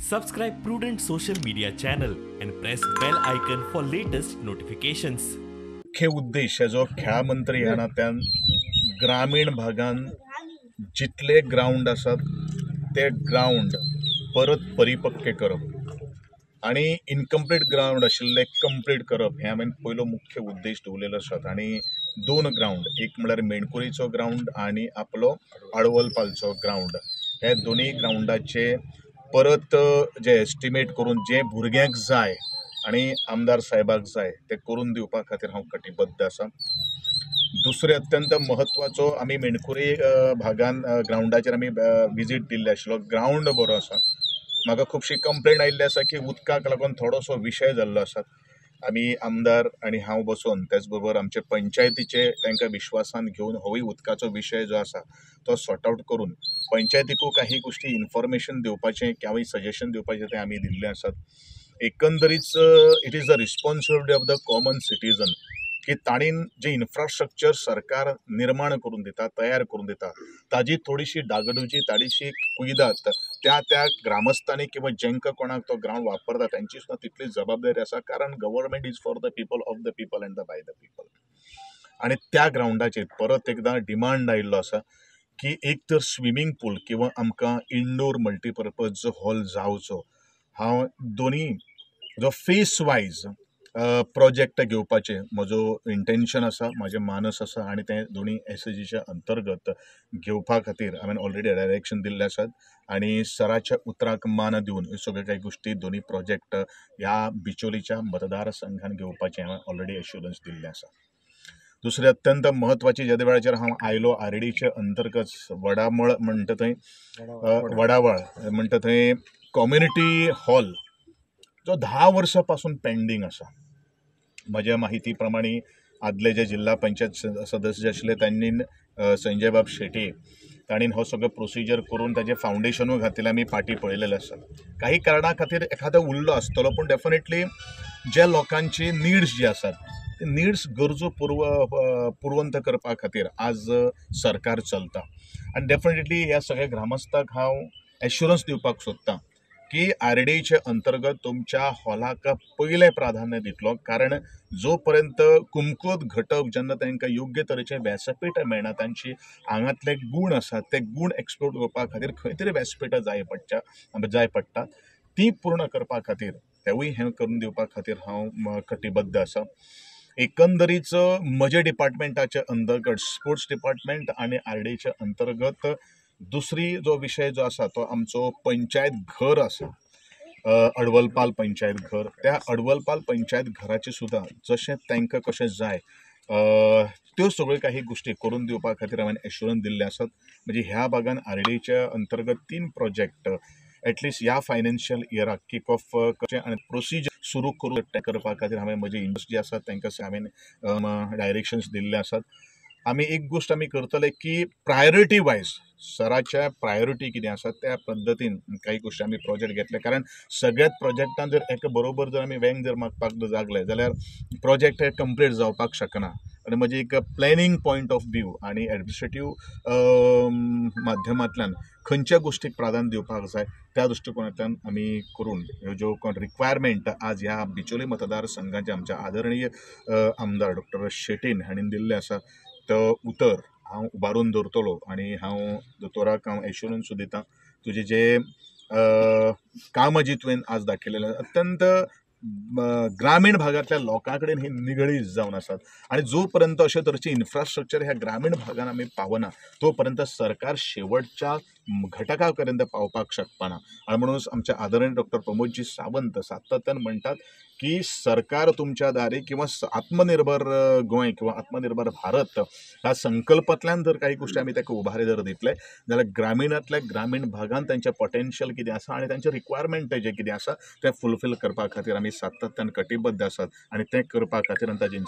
Subscribe Prudent Social Media channel and press bell icon for latest notifications. मुख्य उद्देश जो खेळा मंत्री ह्या नात्यान ग्रामीण भागान जितले ग्रावंड आसात ते ग्रावंड परत परिपक्व करप आनी इनकम्प्लीट ग्रावंड आशिल्ले कंप्लीट करप हें हांवें पयलो मुख्य उद्देश दवरलेलो आसात. आनी दोन ग्रावंड, एक म्हळ्यार मेणकुरीचो ग्रावंड आनी आपलो आडवलपालचो ग्रावंड, हे दोनूय ग्रावंडाचे परत जे एस्टिमेट करून जे भुरग्यांक जाय आनी आमदार साहेबाक जाय ते करून दिवपा खातीर हांव कटिबद्ध आसा. दुसरें अत्यंत म्हत्वाचो, आमी मेणकुरी भागान ग्रावंडाचेर आमी विजीट दिल्ले आशिल्लो. ग्रावंड बरो आसा. म्हाका खुबशी कंप्लेन आयिल्ली आसा की उदकाक लागून थोडोसो विशय जाल्लो आसा. आमी आमदार आनी हांव बसून त्याच बरोबर आमचे पंचायतीचे तांकां विश्वासान घेवन होवूय उदकाचो विशय जो आसा तो सॉर्ट आवट करून पंचायतीकूय काही गोश्टी इन्फॉर्मेशन दिवपाचें किंवा सजेशन दिवपाचें तें आमी दिल्लें आसात. एकंदरीच it is the responsibility of the common citizen की ताणीन जें इन्फ्रास्ट्रक्चर सरकार निर्माण करून दिता, तयार करून दिता, ताजी थोडीशी डागडुजी, ताडीशी कुयदाद त्या त्या ग्रामस्थांनी किंवा जेंका कोणाक तो ग्रावंड वापरता तांची सुद्दां तितली जबाबदारी आसा. कारण government is for the people, of the people and the by the people. आनी त्या ग्रावंडाचेर परत एकदां डिमांड आयिल्लो आसा की एक तर स्विमींग पूल किंवा आमकां इनडोर मल्टीपर्पज हॉल जावचो. हांव दोनी जो फेस वायज प्रोजेक्ट घेवपाचें म्हजो इंटेन्शन आसा, म्हाजें मानस आसा आनी तें दोनी एसएजीच्या अंतर्गत घेवपा खातीर हांवें ऑलरेडी डायरेक्शन दिल्लें आसात. आनी सराच्या उतराक मान दिवन ह्यो सगळ्यो कांय गोश्टी दोनी प्रोजेक्ट ह्या बिचोलीच्या मतदारसंघान घेवपाचें हांवें ऑलरेडी एश्युरन्स दिल्लें आसा. दुसरें अत्यंत म्हत्वाची, ज्या वेळाचेर हांव आयलो आरडीच्या अंतर्गत वडामळ म्हणटा थंय, वडावळ म्हणटा थंय कम्युनिटी हॉल जो 10 वर्सां पासून पेंडींग आसा. म्हज्या माहिती प्रमाणे आदले जे जिल्हा पंचायत सदस्य जे आशिल्ले तांणी संजय बाब शेट्ये तांणी हो सगळो प्रोसिजर करून ताजें फावंडेशनूय घातिल्लें आमी फाटीं पळयलेलें आसा. काही कारणा खातीर एखादो उरलो आसतलो, पूण डेफिनेटली ज्या लोकांची निड्स जी आसात ते निड्स गरजो पुरवंत करपा खातीर आज सरकार चलता. आनी डेफिनेटली ह्या सगळ्या ग्रामस्थाक हांव एश्युरन्स दिवपाक सोदतां की आरडीचे अंतर्गत तुमच्या हॉलाक पयलें प्राधान्य दितलो. कारण जो पर्यंत कुमकुवत घटक जेन्ना तांकां योग्य तरेचें व्यासपीठ मेळना, तांची आंगांतले गूण आसात ते गूण एक्सप्लोर करपा खातीर खंय तरी व्यासपीठां जाय पडटा, ती पूर्ण करपा खातीर तेवूय हें करून दिवपा खातीर हांव कटिबद्ध आसा. एकंदरीच म्हज्या डिपार्टमेंटाच्या अंतर्गत स्पोर्ट्स डिपार्टमेंट आनी आरडीच्या अंतर्गत दुसरी जो विशय जो आसा तो आमचो पंचायत घर आसा, अडवलपाल पंचायत घर. त्या अडवलपाल पंचायत घराचें सुद्दां जशें तांकां कशें जाय त्यो सगळ्यो काही गोश्टी करून दिवपा खातीर हांवें एश्युरन्स दिल्लें आसात. म्हणजे ह्या भागान आरडीच्या अंतर्गत 3 प्रोजेक्ट एटलिस्ट ह्या फायनान्शियल इयराक किक ऑफ करचें आनी प्रोसिजर सुरू करून करपा खातीर हांवें म्हजे इंडस्ट्री आसात तांकां हांवें डायरेक्शन्स दिल्ले आसात. आमी एक गोश्ट आमी करतले की प्रायोरिटी वायज सराच्या प्रायोरिटी कितें आसा त्या पद्दतीन काही गोश्टी आमी प्रोजेक्ट घेतले. कारण सगळ्यात प्रोजेक्टान जर एका बरोबर जर आमी वेंग जर मागपाक लागले जाल्यार प्रोजेक्ट हे कंप्लीट जावपाक शकना. आनी म्हजी एक प्लॅनिंग पॉयंट ऑफ व्यू आनी एडमिनिस्ट्रेटीव माध्यमांतल्यान खंयच्या गोश्टीक प्राधान्य दिवपाक जाय त्या दृश्टिकोनांतल्यान आमी करून ह्यो ज्यो रिक्वायरमेंट आज ह्या बिचोली मतदारसंघाचे आमच्या आदरणीय आमदार डॉक्टर शेटीन हांणी दिल्लें आसा तो उतर हांव उबारून दवरतलो. आनी हांव दोतोराक हांव एश्युरन्सूय दिता तुजें जें कामां जी तुवें आज दाखयलेलें अत्यंत ग्रामीण भागांतल्या लोकां कडेन ही निगडीत जावन आसात. आनी जो पर्यंत अशे तरेचें इन्फ्रास्ट्रक्चर ह्या ग्रामीण भागान आमी पावना तो पर्यंत सरकार शेवटच्या घटका पर्यंत पावपाक शकपाना. आनी म्हणून आमचे आदरणीय डॉक्टर प्रमोदजी सावंत सातत्यान म्हणटात की सरकार तुमच्या दारी किंवा आत्मनिर्भर गोंय किंवा आत्मनिर्भर भारत ह्या संकल्पांतल्यान जर काही गोश्टी आमी ताका उबारी जर दितले जाल्यार ग्रामिणांतल्या ग्रामीण भागान तांचें पोटेन्शियल कितें आसा आनी तांचें रिक्वायरमेंट जें कितें आसा तें फुलफील करपा खातीर आमी सातत्यान कटिबद्ध आसात आनी तें करपा खातीर आनी ताजें